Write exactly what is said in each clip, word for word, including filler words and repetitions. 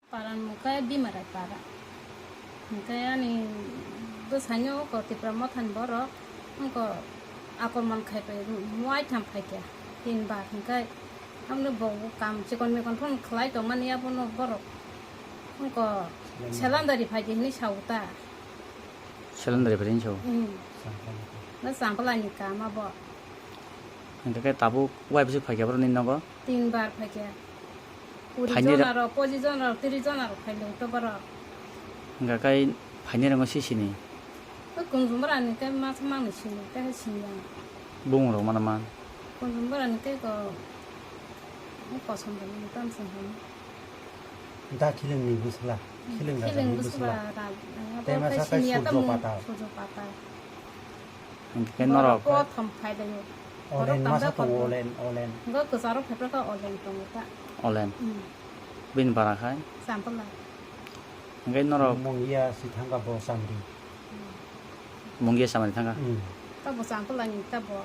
Paran mukha Bimarai para. Hingke ani bwsaino oko Tipra Mothani borok wngko akorman khaipai muaitham phaikha tin bar hingke aboni bo kam chikon mikon phano khlai tongmani abono borok wngko selandari phaidi hinwi sao ta. Selandari phaidi hinwi sao? Hmm. Na Champlani kam abo. Hingke khe tabuk wai bwswk phaikha borok nini nogo? Tin bar phaikha. Kuri Phaini ra- jona rok, pochi jona rok, tiri jona rok phai lung to borok. Hingka kai phaini rangma si sini? Oi kunjung bora ni kai masa mangni sini, kai sini yang. Bung rok mana man? Kunjung bora ni kai ko, o kosom rok ni tam sing hwn. Da khiling ni bwsla, khiling raja ni bwsla. Khiling bwsla ra, Tei abo masa kai kai sini ya surjo tam patal. Surjo patal. Hingke norok Borok kothom phai laio. Olen Borok masa tamjak tongo, kothom. Olen, Olen. Hingke kwcharo phaiphra khe Olen tongo ta. Olen. Hmm. Bini bara khai? Sampla. Hingke norok Mungya si thangka bo Chamri. Hmm. Mungya Chamri thangka? Hmm. Ta bo Sampla ni ta bo.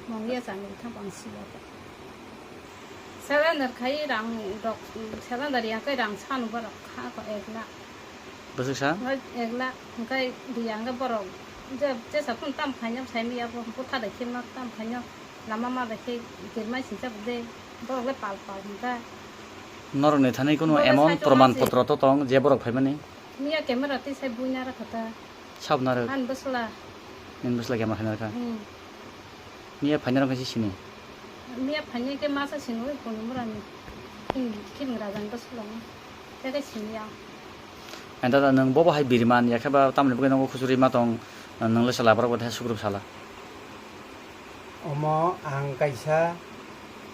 Mungya Chamri thangka ang siya ta. Surrender khai rang rok, surrender yang kai rang sanu borok kha ko ek lakh. Bwswk sa? Hwnkhe ek lakh hwnkhe riyang khe borok je, jesa phano tam khaina saimanya bo bwtha bai khe ma tam khaina lama ma bai khe kirmai singcha bo de borok le pal pal hwnkhe. Norok ni thani kuno Borok le emon sai proman tongma se. Potro to tong je borok phaimani? Miya camera twi sai buina rakha ta. Sabna rok. Ani bwsla. Nini bwsla khe ma khaina kha? Hmm. Miya phaina rok khe sini? Miya phaina khe masa sini oi kono mura ni. Kin, kin rajan bwsla ni. Khe khe sini ya. Ang dada nwng bobo hai biriman ya khe ba tamni bagwi nongo khusuri ma tong nwng le sala borok bo the sugrup sala. Omo ang kaisa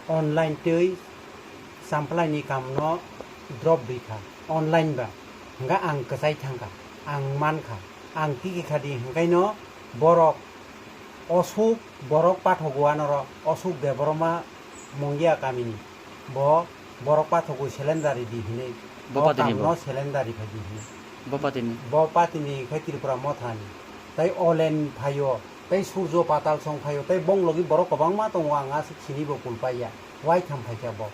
online twi Champlai ni kam no drop rikha online ba, hingkha ang kwchai thangkha, ang mankha, ang tiki kha di, hingkhaino borok osuk, borok pathogo anoro osuk Debbarma Mongia kamini, bo borok pathogo selendari di hinwi, Bo o patini bo? Kamno selendari kha di hinwi. Bo patini? Bo patini khe Tripura Mothani, tei Olen phaio, tei Surjo Patal song phaio, tei bong logi borok kwbangma tongo, ang aswk sinibo kulpaiya, waitham phaikha bo.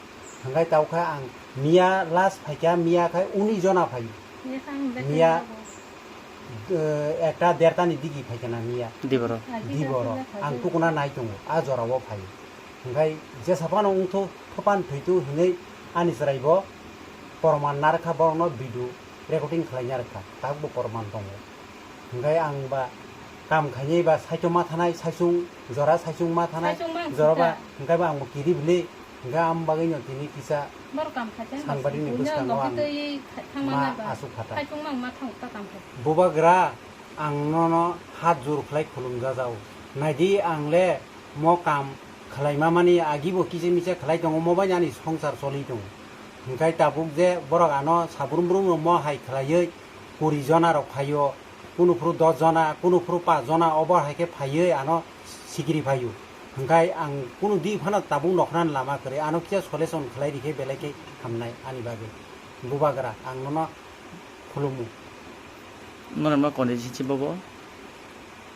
Hingkhai tao khe ang miya last phaikha, miya khai uni jona phaio. Miya khai ang Miya, bethai eh, ekta derta ni digi phaikha na miya. Di borok. Di borok. Ang tukuna nai tongo, a jora o phaio. Hingkhai jesa phano wngthu, phapan thwitu hinwi ani chwrai bo porman narwkha, borokno video recording khlai narwkha, tabukbo porman tongo. Hingkhai ang ba kam khainai ba saichung ma thanai, saichung jora saichung ma thanai, Saichung ma jora ba thangkha. Hingkhai ba ang bo kiri bwlwi, hingkha am bagwi no tini kisa Borok kam khaite ang sangbarini buino bwskango nokni ang twi kha-, thangma ma nai ba. Asuk kha ta. Saichung ma ma thang ta kam khai. Bubagra ang nono hat jur khlai khulumjajao. Naidi ang le mo kam khlaima mani agibo kisa misa khlai tongo, mo bai ani songsar choli tongo. Hingkhai tabuk je borok ano sabrum brum no mo hai khlaiwi kuri jona rok phaio, kunu phuru dos jona, kunu phuru paanch jona obo hai khe phaiwi ano sikiri phaio. Hingkhai ang kunu di phano tabuk nokhrani lama kwrwi, ano kisa solution khlai rikhe belai khe hamnai ani bagwi. Bubagra ang nono khulumu. Norok no constituency bobo?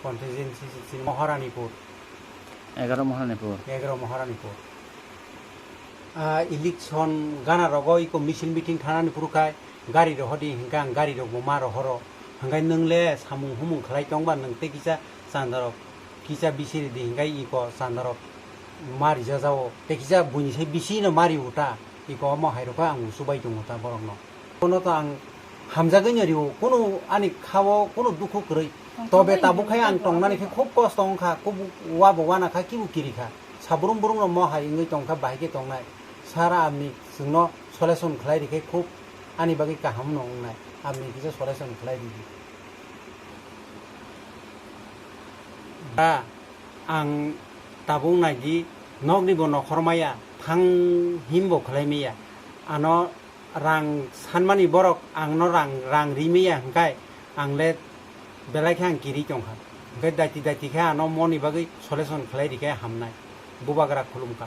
Constituency si Moharanipur. Egaroh Moharanipur. Egaroh Moharanipur. Ah, election gana rogo iko misil meeting thanani phuru khai gari rohodi hingkha ang gari rok bo ma rohoro. Hingkha nwng le samung humung khlai tongba nwng tei kisa chandarok kisa bisi ridi hingkha iko chandarok ma rijajao tei kisa buini sai bisi no ma rio ta iko omo hai rok ang usubai tongo ta borok no. Bono to ang hamjagwi no rio, kunu ani khao kunu dukhu kwrwi. Tobe tabuk khai ang tongnani khe khub kosto wngkha, khub wabo wana kha, kibu kiri kha. Sabrum brum no mo hai wngwi tongkha, bahai khe tongnai. Sara amni chwngno solution khlai rikhe khub ani bagwi kaham no wngnai. Amni kisa solution khlai ridi. Da ang tabuk naidi, nokni bo nokhor maya, thang him bo khlai maya. Ano rang sanmani borok ang no rang, rang ri maya hingkhai ang le belai khe ang kiri tongkha. Hingkhai daiti daiti khe ano moni bagwi solution khlai rikhe hamnai. Bubagra khulumkha.